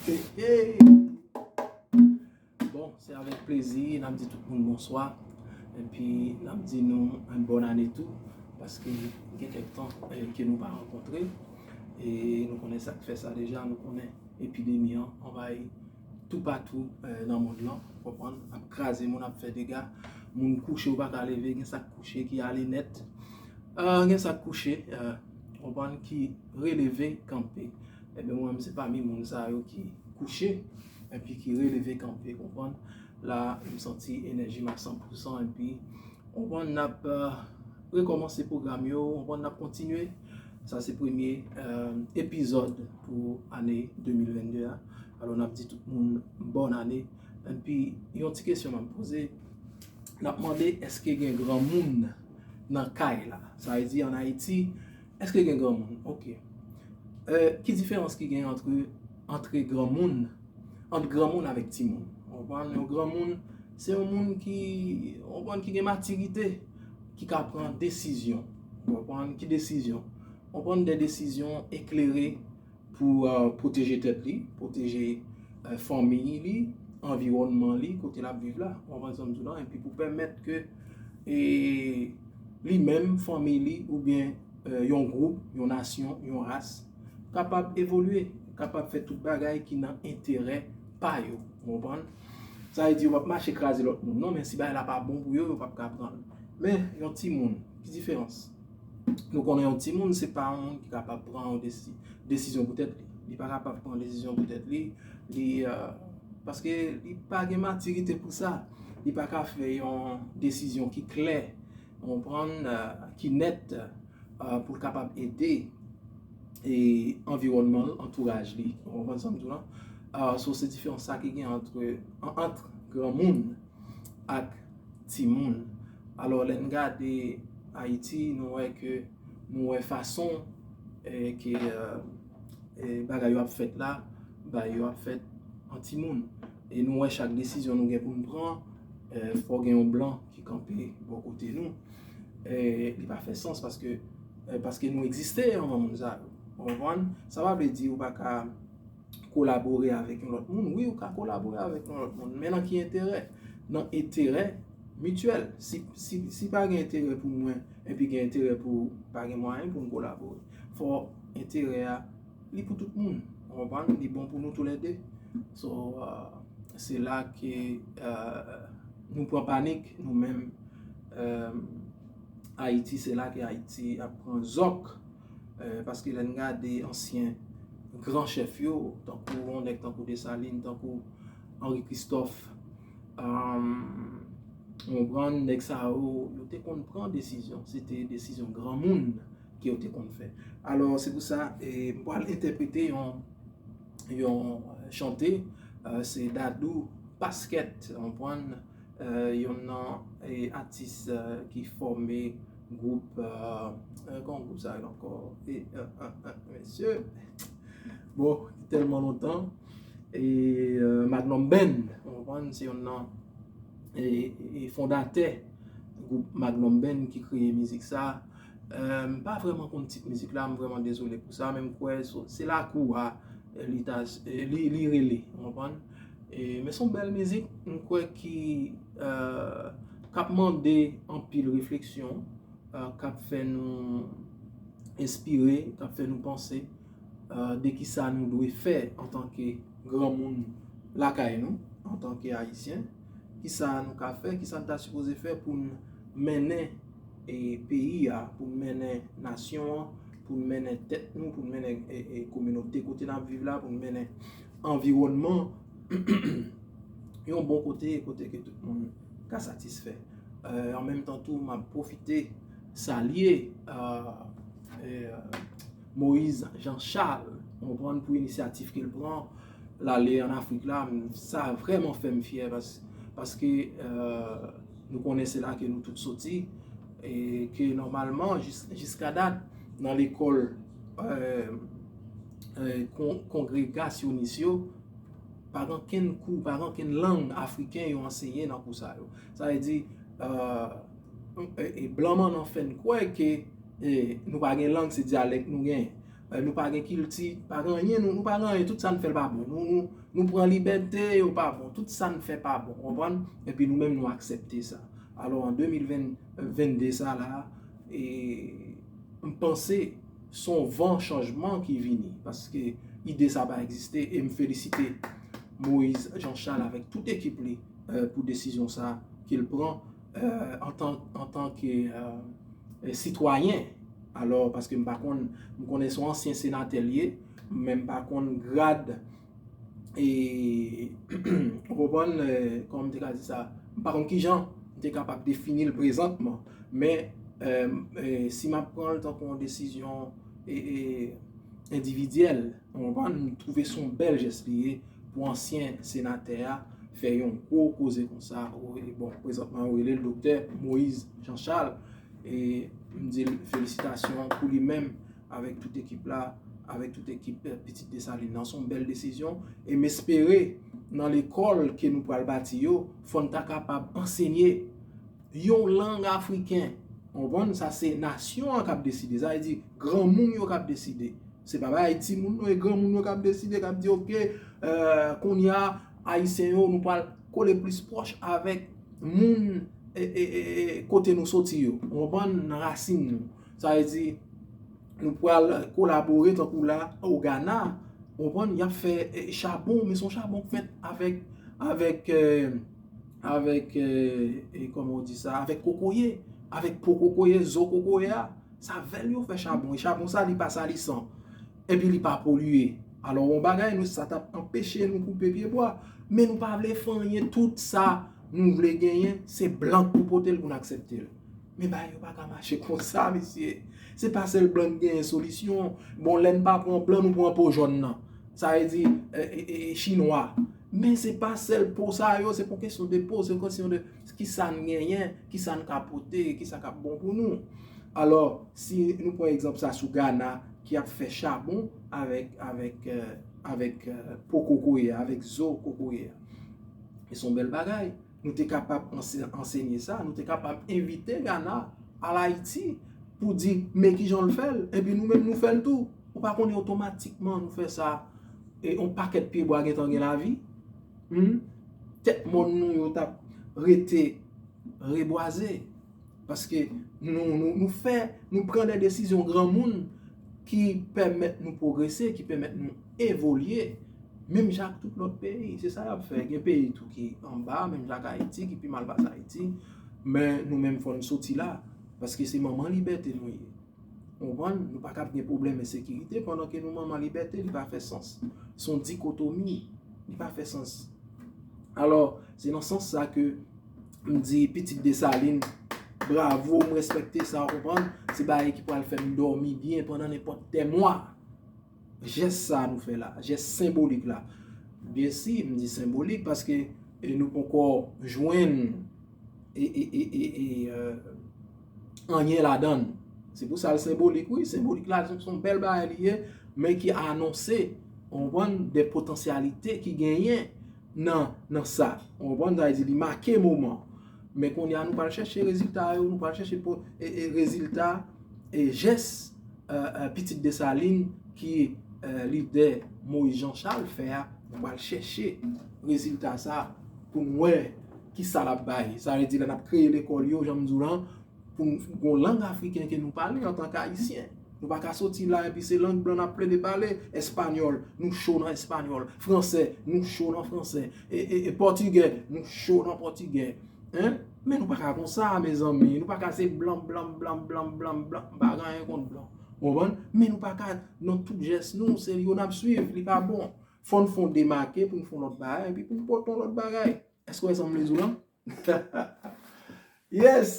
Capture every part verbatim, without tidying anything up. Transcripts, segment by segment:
Hey, hey. Bon, se avèk plezi n ap di tout moun bonswa. Epi n ap di nou yon bòn ane tou, paske gen kèk tan, eh, ke nou pa rankontre. E nou konnen sa k fè sa deja, nou konnen epidemi an anvayi toupatou, eh, nan mond lan, w konprann, ap kraze moun, ap fè dega. Moun kouche, ou pa ka leve, gen sa k kouche, ki ale nèt. Ah, gen sa k kouche, eh, w konprann, ki releve, kanpe. Ebyen, mwen menm, se pami moun sa yo ki kouche, epi ki releve, kanpe, w konprann. La, m santi enèji m a san pou san, epi, w konprann, n ap, eh, rekòmanse pwogram yo, w konprann, n ap kontinye. Sa se premye, eh, epizòd pou ane de mil vennde a. Alò, n ap di tout moun bòn ane. Epi, yon ti kesyon m ap poze, n ap mande, èske gen granmoun nan kay la? Sa vle di, ann Ayiti, èske gen granmoun? Ok. Eh, ki diferans ki gen antre, antre granmoun, ant granmoun avèk timoun? Ou konprann? Yon granmoun, se yon moun ki, ou konprann, ki gen matirite, ki ka pran desizyon. Ou konprann? Ki desizyon? Ou pran de desizyon eklere pou, eh, pwoteje tèt li, pwoteje, eh, fanmi li, anviwònman li, kote l ap viv la. Ou konprann sa m di w la? Epi pou pèmèt ke, eh, li menm, fanmi li, oubyen, eh, yon gwoup, yon nasyon, yon ras, kapab evolye, kapab fè tout bagay ki nan enterè pa yo. Ou konprann? Sa vle di, yo p ap mache kraze lòt moun, non, men si bagay la pa bon pou yo, yo p ap ka pran l. Men, yon timoun, ki diferans? Nou konnen yon timoun, se pa yon moun ki kapab pran yon desi-, desizyon pou tèt li. Li pa kapab pran desizyon pou tèt li. Li, eh, paske li pa gen matirite pou sa. Li pa ka fè yon desizyon ki klè, ou konprann, eh, ki nèt, eh, pou l kapab ede, e, anviwònman l, antouraj li. Ou konprann sa m di w la? Ah, so, se diferans sa ki gen antre, an-, ant granmoun ak timoun. Alò, lè n gade Ayiti, nou wè ke, nou wè fason, eh, ke, eh, eh, bagay yo ap fèt la, bagay yo ap fèt an timoun. E nou wè chak desizyon nou gen pou n pran, eh, fò gen yon blan ki kanpe bò kote nou. Eh, li pa fè sans paske, eh, paske nou egziste anvan moun sa yo. Ou konprann? Sa pa vle di ou pa ka kolabore avèk yon lòt moun. Wi, ou ka kolabore avèk yon lòt moun, men nan ki enterè? Nan enterè mityèl. Si, si, si pa gen enterè pou mwen, epi gen enterè pou ou, pa gen mwayen pou n kolabore. Fò enterè a, li pou tout moun. Ou konprann? Li bon pou nou toulède. So, eh, se la ke, eh, nou pran panik, nou menm, eh, Ayiti, se la ke Ayiti ap pran zòk. Eh, paske lè n gade ansyen gran chèf yo, tankou yon nèg tankou Desalin, tankou Henri Christophe, eh, ou konprann, nèg sa yo, yo te konn pran desizyon. Se te desizyon granmoun ke yo te konn fè. Alò, se pou sa, eh, m pral entèprete yon, yon, eh, chante, eh, se Dadou Pasquet, ou konprann, eh, yonn nan, eh, atis, eh, ki fòme gwoup, eh, eh, kòman gwoup sa rele ankò? E, eh, eh, eh, mesye. Bon, tèlman lontan. E, eh, Magnum Band, ou konprann, se yonn nan, e, e fondatè gwoup Magnum Band ki kreye mizik sa. Eh, m pa vrèman konn tit mizik la, m vrèman dezole pou sa, men m kwè so, se lakou a, eh, li ta, eh, li, li rele, ou konprann? E, men se yon bèl mizik, m kwè ki, eh, k ap mande anpil refleksyon, eh, k ap fè nou enspire, k ap fè nou panse, eh, de kisa nou dwe fè antanke granmoun lakay nou, antanke Ayisyen, kisa nou ka fè, kisa n ta sipoze fè pou n mennen, e, peyi a, pou n mennen nasyon an, pou n mennen tèt nou, pou n mennen, e, e, kominote kote n ap viv la, pou n mennen anviwònman yon bon kote, kote ke tout moun ka satisfè. Eh, an menm tan tou, m ap pwofite salye, eh, eh, Moïse Jean Charles, ou konprann, pou inisyativ ke l pran, l ale ann Afrik la, m, sa vrèman fè m fyè pas-, paske, eh, nou konnen se la ke nou tout soti, e ke nòmalman, jis-, jiska dat, nan lekòl, eh, eh, kon-, kongregasyonis yo, pa gen okenn kou, pa gen okenn lang afriken yo anseye nan kou sa yo. Sa vle di, eh, e, e blan mannan fè n kwè ke, eh, nou pa gen lang, se dyalèk nou genyen. Eh, nou pa gen kilti, pa gen anyen, nou, nou pa gen anyen, tout sa n fè l pa bon. Nou, nou, nou pran libète, yo pa bon. Tout sa n fè pa bon, konprann? Epi nou menm, nou aksepte sa. Alò, an de mil ven, vennde sa la, e, m panse se yon van chanjman ki vini, paske ide sa pa egziste, e m felisite Moïse Jean Charles avèk tout ekip li, eh, pou desizyon sa ke l pran, eh, antan, antanke, eh, eh, sitwayen. Alò, paske m pa konn, m konnen se yon ansyen senatè l ye, men m pa konn grad, e, ou konprann, eh, kòman m te ka di sa, m pa konn kijan m te kapab defini l prezantman, men, eh, eh, si m ap pran l tankou yon desizyon, e, e, endividyèl, ou konprann, m twouve se yon bèl jès li ye pou ansyen senatè a fè yon gwo koze konsa. Bon, prezantman, yo rele l Doktè Moïse Jean Charles. E m di l felisitasyon pou li menm, avèk tout ekip la, avèk tout ekip, eh, Pitit Desalin nan. Se yon bèl desizyon. E m espere, nan lekòl ke nou pral bati yo, fò n ta kapab ansenye yon lang afriken. Ou konprann? Sa se nasyon an k ap deside. Sa vle di, granmoun yo k ap deside. Se pa bagay timoun non, e granmoun yo k ap deside, k ap di, oke, eh, kounye a, Ayisyen yo, nou pral kole plis pwòch avèk moun, e, e, e, e, kote nou soti yo. Ou konprann? Nan rasin nou. Sa vle di, nou pral kolabore tankou la, o Gana, ou konprann? Y ap fè, eh, chabon, men se yon chabon k fèt avèk, avèk, eh, avèk, eh, eh, kòman w di sa? Avèk kokoye, avèk po kokoye, zo kokoye a. Se avè l yo fè chabon. E chabon sa, li pa salisan. Epi li pa polye. Alò, yon bagay, nou, sa t ap anpeche nou koupe pyebwa. Men nou pa vle fè anyen, tout sa nou vle genyen, se blan k pou pote l pou n aksepte l. Men bagay yo pa ka mache konsa, mesye. Se pa sèl blan k genyen solisyon. Bon, lè n pa pran blan, nou pran po jòn nan. Sa vle di, e, e, e, chinwa. Men se pa sèl po sa yo, se pa yon kesyon de po, se yon kesyon de kisa n genyen, kisa n ka pote, kisa k ap bon pou nou. Alò, si nou pran egzanp sa sou Gana, ki ap fè chabon avèk, avèk, eh, avèk, eh, po kokoye a, avèk zo kokoye a. E se yon bèl bagay. Nou te kapab anse-, ansenye sa, nou te kapab envite Gana al Ayiti pou di, men kijan l fè l, epi nou menm nou fè l tou. Ou pa konnen otomatikman nou fè sa, e yon pakèt pyebwa gentan gen lavi. Hmm? Tèt mòn nou yo t ap rete rebwaze. Paske nou, nou, nou fè, nou pran de desizyon granmoun ki pèmèt nou pwogrese, ki pèmèt nou evolye. Menm jan ak tout lòt peyi, se sa y ap fè. Gen peyi tou ki anba, menm jan ak Ayiti, ki pi mal pase Ayiti. Men nou menm fò n soti la, paske se manman libète nou ye. Ou konprann? Nou pa ka ap gen pwoblèm ensekirite pandan ke nou manman libète, li pa fè sans. Se yon dikotomi, li pa fè sans. Alò, se nan sans sa ke m di Pitit Desalin, bravo, m respekte sa, ou konprann? Se bagay ki pral fè m dòmi byen pandan nenpòt dè mwa. Jès sa nou fè la, jès senbolik la. Byensi, m di senbolik paske, e, nou poko jwenn, e, e, e, e, e, e, anyen ladan l. Se pou sa l senbolik, wi, senbolik la, se, se yon bèl bagay li ye, men ki anonse, ou konprann, de potansyalite ki genyen nan, nan sa. Ou konprann, sa vle di li make moman. Men kounye a, nou pral chèche rezilta yo, nou pral chèche po-, e, e, rezilta, e, jès, e, e, Pitit Desalin ki, e, lidè Moïse Jean Charles fè a, nou pral chèche rezilta sa pou n wè kisa l ap bay. Sa vle di, lè n ap kreye lekòl yo, jan m di w lan, pou n gen yon lang afriken ke nou pale antanke Ayisyen. Nou pa ka soti la epi se lang blan n ap plede pale, espanyòl, nou cho nan espanyòl, fransè, nou cho nan fransè, e, e, e pòtigè, nou cho nan pòtigè. Hein? Men nou pa ka konsa, mezanmi. Nou pa ka se blan, blan, blan, blan, blan, blan. M pa gen anyen kont blan. Ou konprann? Men nou pa ka, nan tout jès nou, se yo n ap swiv, li pa bon. Fò n fè yon demake pou n fè yon lòt bagay, epi pou n pote yon lòt bagay. Èske w wè sa m vle di w lan? Yes!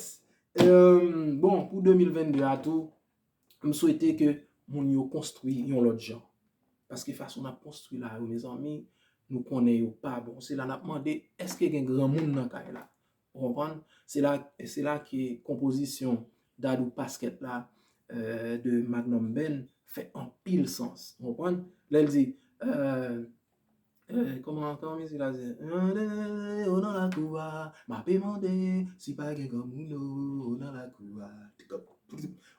Euh, bon, pou de mil vennde a tou, m swete ke moun yo konstwi yon lòt jan. Paske fason n ap konstwi la yo, mezanmi, nou konnen yo pa bon. Se la n ap mande, èske gen granmoun nan kay la? Ou konprann? Se la, se la ke konpozisyon Dadou Pasquet la, euh, de Magnum Band fè anpil sans. Ou konprann? Lè l di, euh, euh, kòman, kòman mizik la di? Yo nan lakou a, m ape mande si pa gen granmoun yo nan lakou a.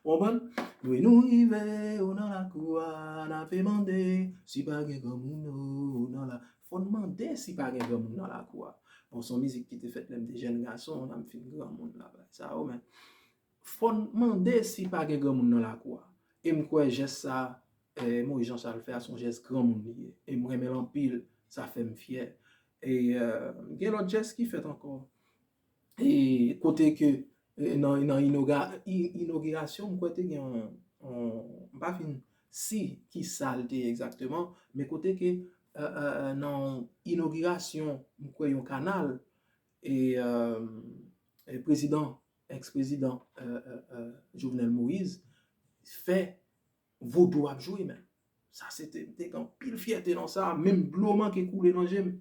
Ou konprann? Wi, nou rive, yo nan Lakou a, n ape mande si pa gen granmoun nan la. Fò n mande si pa gen granmoun nan lakou a. Bon, se yon mizik ki te fèt lè m te jèn gason, n ap fin granmoun la, bagay sa yo, men fò n mande si pa gen granmoun nan lakou a. E m kwè jès sa, eh, Moïse Jean Charles fè a, se yon jès granmoun li ye. E m renmen l anpil, sa fè m fyè. E, eh, gen lòt jès ki fèt ankò. E kote ke, eh, nan, nan inoga-, i-, inogirasyon, m kwè te gen yon, yon, m pa fin si ki sa l te ye egzakteman, men kote ke, eh, eh, eh, nan inogirasyon, m kwè yon kanal, e, eh, e prezidan, eks prezidan, eh, eh, eh, Jovenel Moïse fè vodou ap jwe, men. Sa se te, m te gen anpil fyète nan sa, menm dlo manke koule nan je m.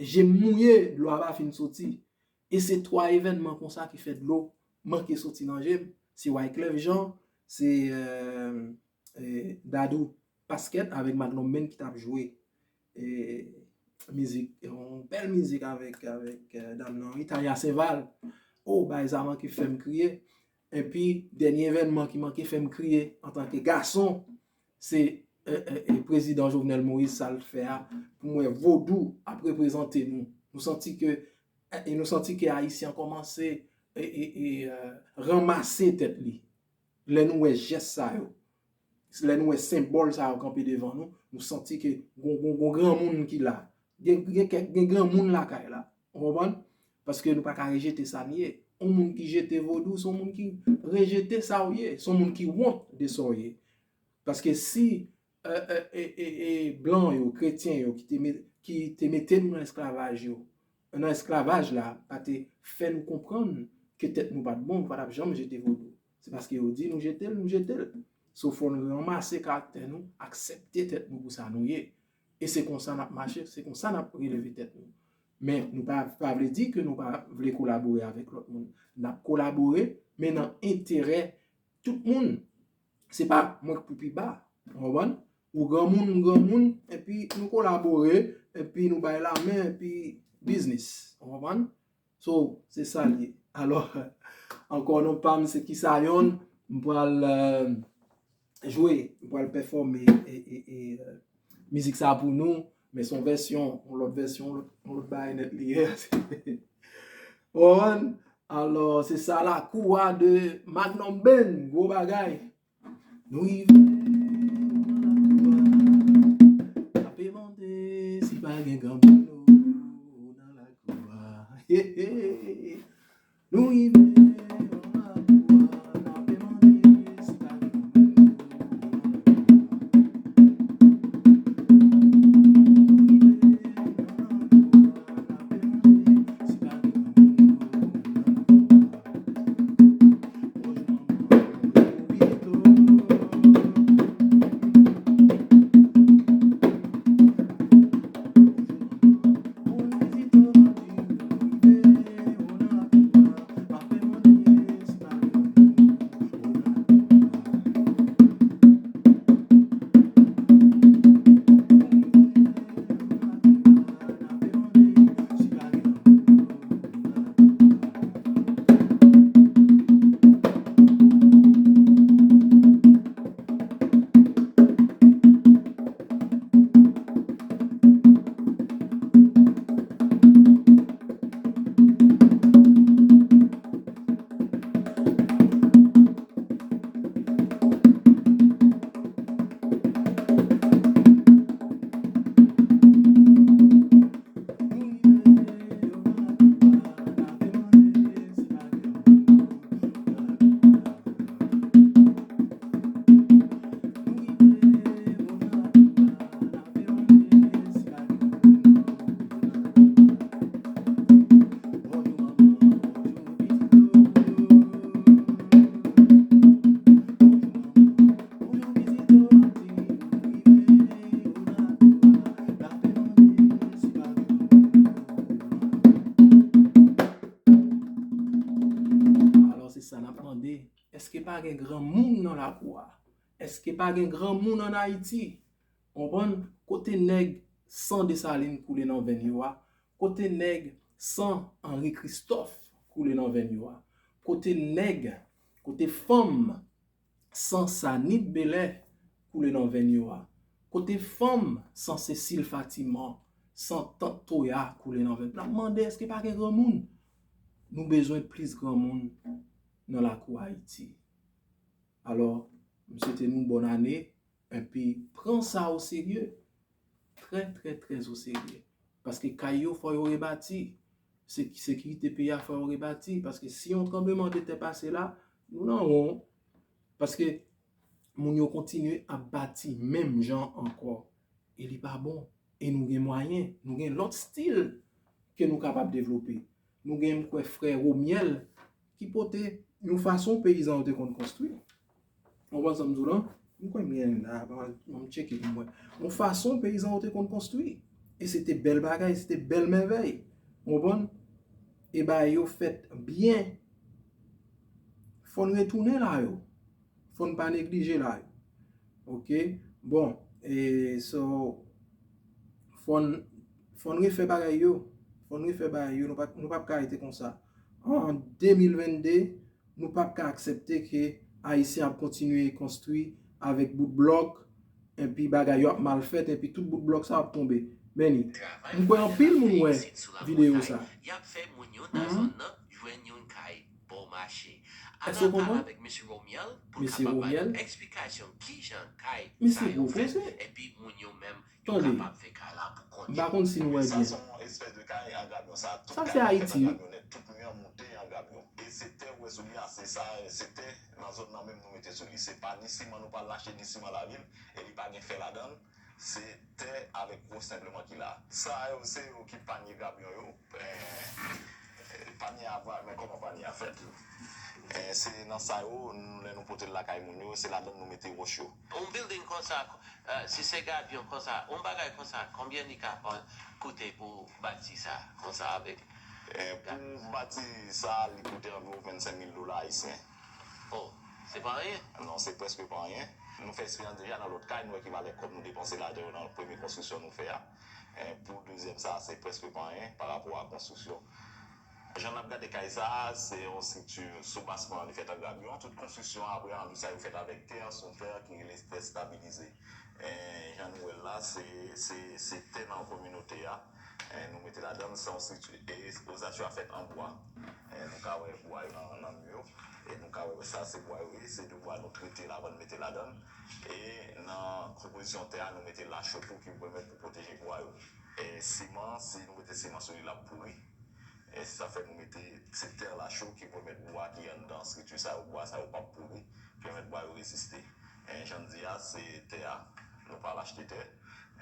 Je m mouye, dlo a pa fin soti. E se twa evènman konsa ki fè dlo manke soti nan je m. Se Wyclef Jean, se, eh, eh, Dadou Pasquet avèk Magnum Men ki t ap jwe, eh, mizik, yon bèl mizik avèk, avèk, eh, dam nan, wi, Tanya Saint-Val. Oh, bagay sa manke fè m kriye. Epi, dènye evènman ki manke fè m kriye antanke gason, se, eh, eh, eh, prezidan Jovenel Moïse, sa l fè a, pou m wè vodou ap reprezante nou. Nou santi ke, eh, e nou santi ke Ayisyen an kòmanse, e, e, e, eh, ranmase tèt li. Lè nou wè jès sa yo, lè nou wè senbòl sa yo kanpe devan nou, nou santi ke gon, gon, gon granmoun ki la. Gen, gen kèk, gen granmoun lakay la. Ou konprann? Paske nou pa ka rejete sa n ye. Yon moun ki jete vodou, se yon moun ki rejete sa w ye. Se yon moun ki wont de sa w ye. Paske si, eh, eh, eh, eh, eh, blan yo, kretyen yo, ki te, me- ki te mete nou nan esklavaj yo, nan esklavaj la, pa te fè nou konprann ke tèt nou pa t bon, nou pa t ap janm jete vodou. Se paske yo di nou jete l, nou jete l. So, fò n ranmase karaktè nou, aksepte tèt nou pou sa nou ye. E se konsa n ap mache, se konsa n ap releve tèt nou. Men nou pa, pa vle di ke nou pa vle kolabore avèk lòt moun. N ap kolabore, men nan enterè tout moun. Se pa mwen k pou pi ba. Ou konprann? Ou granmoun, m granmoun, epi nou kolabore, epi nou bay lamen, epi biznis. Ou konprann? So, se sa l ye. Alò, ankò non pa m, se Kisayon, m pral, eh, jwe, m pral pèfòme, e, e, e, eh, mizik sa pou nou, men se yon vèsyon, yon lòt vèsyon, yon lòt, yon lòt bagay nèt li ye. Ou konprann? Alò, se sa Lakou a de Magnum Ben, gwo bagay. Nou rive nan lakou a, n ape mande si pa gen granmoun nan lakou a. Nou rive nan lakou a, n ape mande si pa gen granmoun nan lakou a. Alò, se sa n ap mande. Èske pa gen granmoun nan lakou a? Èske pa gen granmoun ann Ayiti? Konprann? Kote nèg san Desalin koule nan venn yo a? Kote nèg san Henri Christophe koule nan venn yo a? Kote nèg, kote fanm san Sanit Belair koule nan venn yo a? Kote fanm san Cécile Fatiman, san tant Toya koule nan venn? N ap mande, èske pa gen granmoun? Nou bezwen plis granmoun nan lakou Ayiti. Alò, m swete nou bòn ane, epi pran sa o serye. Trè, trè, trè o serye. Paske kay yo, fò yo rebati. Se-, sekirite peyi a, fò yo rebati. Paske si yon tranblemanntè pase la, nou nan won. Paske moun yo kontinye ap bati menm jan ankò. E li pa bon. E nou gen mwayen, nou gen lòt stil ke nou kapab devlope. Nou gen, m kwè, frè Romiel ki pote yon fason peyizan yo te konn konstwi. Ou konprann sa m di w lan? M kwè m gen la, ban m tcheke pou m wè. Yon fason peyizan yo te konn konstwi. E se te bèl bagay, se te bèl mèvèy. Ou konprann? E bagay yo fèt byen. Fò n retounen la yo. Fò n pa neglije la yo. Ok? Bon, e so, fò n, fò n refè bagay yo. Fò n refè bagay yo. Nou pa, nou p ap ka rete konsa. An de mil vennde, nou p ap ka aksepte ke Ayisyen ap kontinye konstwi avèk bout blòk, epi bagay yo ap mal fèt, epi tout bout blòk sa ap tonbe. Men ni, m kwè anpil moun wè videyo sa. Y ap fè moun yo nan zòn nan jwenn yon kay bò mache. Èske w konprann? Mesye Romiel, mesye Gwo Pwofesè. Epi moun yo menm yo kapab fè kay la pou kont yo. M pa konn si nou wè byen. Sa se yon espès de kay an gabyon. Sa se Ayiti wi. Tout mwen an monte an gabyon. E se tè ou wè sou li a, se sa, se tè nan zòn nan menm nou mete sou li. Se pa ni siman nou pral achte, ni siman lavil, e li pa gen fè ladan l. Se tè avèk wòch senpleman ki la. Sa yo, se yo ki panye gabyon yo. Eh, panye a va, men kòman panye a fèt? Eh, se nan sa yo, nou, lè nou pote l lakay moun yo, se ladan l nou mete wòch yo. Yon building konsa, eh, si se gabyon konsa, yon bagay konsa, konbyen li ka koute pou bati sa, konsa avèk? Eh, pou bati sa, li koute anviwon vennsenk mil dola ayisyen. Oh, se pa anyen? Non, se prèske pa anyen. Nou fè eksperyans deja nan lòt kay, nou wè ki valè kòb nou depanse ladan yo nan premye konstriksyon nou fè a. Eh, pou dezyèm sa, se prèske pa anyen pa rapò a konstriksyon. Jan n ap gade kay sa a, se yon estrikti sou basman, li fèt an gabyon. Tout konstriksyon apre an, sa yo fèt avèk tè, se yon tè ki rele tè stabilize. Eh, jan nou wè l la, se, se, se tè nan kominote a. Eh, nou mete ladan l, se yon estrikti, e ozasyè a fèt an bwa. Eh, nou ka wè bwa yo nan, nan mi yo. E nou ka wè sa se bwa yo ye, se de bwa nou trete l avan n mete ladan l. E nan konpozisyon tè a, nou mete lacho tou ki pèmèt pou pwoteje bwa yo. E siman, si nou mete siman sou li, l ap pouri. E se sa fè nou mete se tè lacho ki pèmèt bwa ki anndan estrikti sa yo, bwa sa yo p ap pouri, pèmèt bwa yo reziste. E jan n di a, se tè a, nou pral achte tè.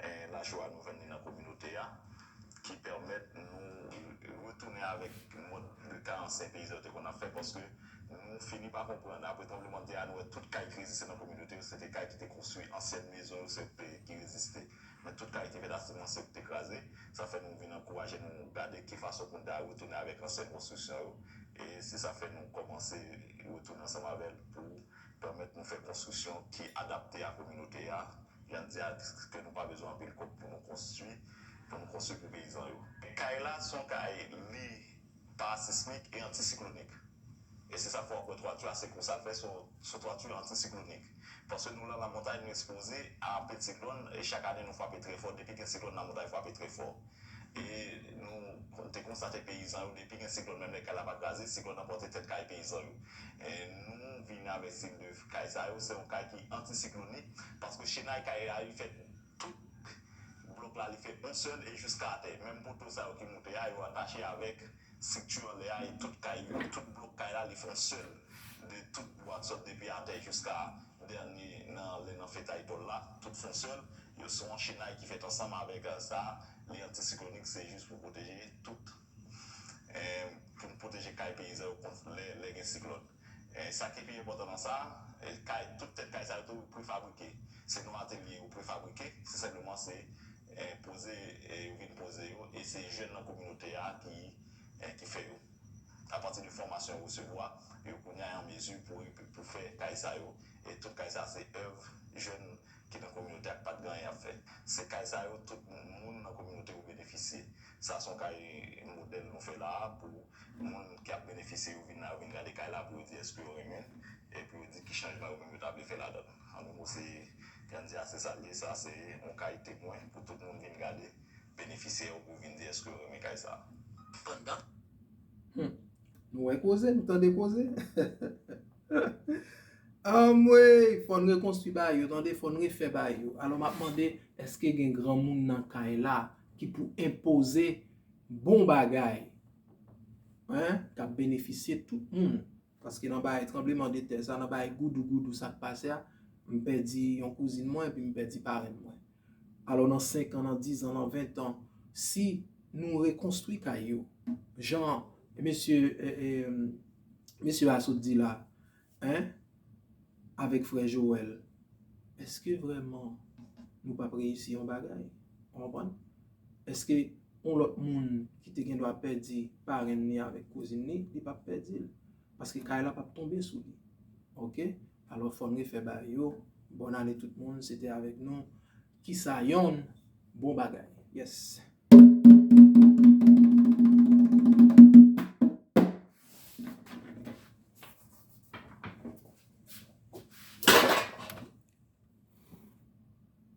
E lacho a, nou jwenn li nan kominote a, ki pèmèt nou retounen avèk mòd de kay ansyen peyizan yo te konn ap fè, paske nou fini pa konprann. Apre tranblemanntè a, nou wè tout kay ki reziste nan kominote yo, se te kay ki te konstwi, ansyen mezon yo, se te ki reziste. Men tout kay ki fèt a siman se yo ki te kraze. Sa fè nou vin ankouraje nou gade ki fason pou n ta retounen avèk ansyen konstriksyon yo. E se sa fè nou kòmanse retounen ansanm avè l pou pèmèt nou fè konstriksyon ki adapte a kominote a. Jan n di a, ke nou pa bezwen anpil kòb pou nou konstwi, pou nou konstwi pou peyizan yo. Kay la, se yon kay, li pa sismik e antisiklonik. E se sa fè w ap wè twati a, se konsa l fè, se yon, se yon twati antisiklonik. Paske nou nan lamontaj, nou ekspoze a anpil siklòn, e chak ane nou frape trè fò. Depi gen siklòn, lamontaj frape trè fò. E nou kon-, te konstate peyizan yo, depi gen siklòn, menm lè kay la pa kraze, siklòn nan pote tèt kay peyizan yo. E nou vin avèk stil de kay sa yo, se yon kay ki antisiklonik, paske chenay kay la, li fè tout blòk la, li fè yon sèl e jiska atè. Menm poto sa yo ki moute a, yo atache avèk estrikti anlè a, e tout kay yo, tout blòk kay la, li fè yon sèl. De tout bwa k sot depi atè jiska dènye nan, lè nan fetay tòl la, tout fè yon sèl. Yo se yon chenay ki fèt ansanm avèk, euh, sa, li antisiklonik, se jis pou pwoteje tout, eh, pou n pwoteje kay peyizan yo kont lè, lè gen siklòn. Eh, sa ki pi enpòtan nan sa, eh, kay, tout tèt kay sa yo tou prefabrike. Se nan atelye yo prefabrike, se senpleman se, eh, poze, eh, yo vin poze yo, e se jèn nan kominote a ki, eh, ki fè yo. Apati de fòmasyon yo resevwa, yo kounye a an mezi pou, pou fè kay sa yo. E tout kay sa se èv jèn ki nan kominote a k pa t gen anyen ap fè. Se kay sa yo, tout moun nan kominote yo benefisye. Sa se yon kay modèl nou fè la a pou moun ki ap benefisye yo vin la, yo vin gade kay la pou yo di èske yo renmen l, epi yo di ki chanjman yo menm yo ta vle fè ladan l. An de mo, se, jan n Deja se sa l ye, sa se yon kay temwen pou tout moun vin gade, benefisye yo pou vin di èske yo renmen kay sa. Pandan Hmm. Nou wè koze, nou tande koze. Anmwey, fò n rekonstwi bagay yo, tande, fò n refè bagay yo. Alò, m ap mande, èske gen granmoun nan kay la ki pou enpoze bon bagay, hein, k ap benefisye tout moun? Paske nan bagay tranblemanntè sa, nan bagay goudougoudou sa k pase a, m pèdi yon kouzin mwen, epi m pèdi parenn mwen. Alò, nan senk an, nan diz an, nan ven an, si nou rekonstwi kay yo, jan mesye, eh, eh, mesye a sot di la, hein, avèk frè Joel, èske vrèman nou p ap reyisi yon bagay? Ou konprann? Èske yon lòt moun ki te gen dwa pèdi parenn li avèk kouzin li, li p ap pèdi l? Paske kay la p ap tonbe sou li. Oke? Alò, fò n refè bagay yo. Bòn ane tout moun, se te avèk nou. Kisa yon bon bagay? Yes.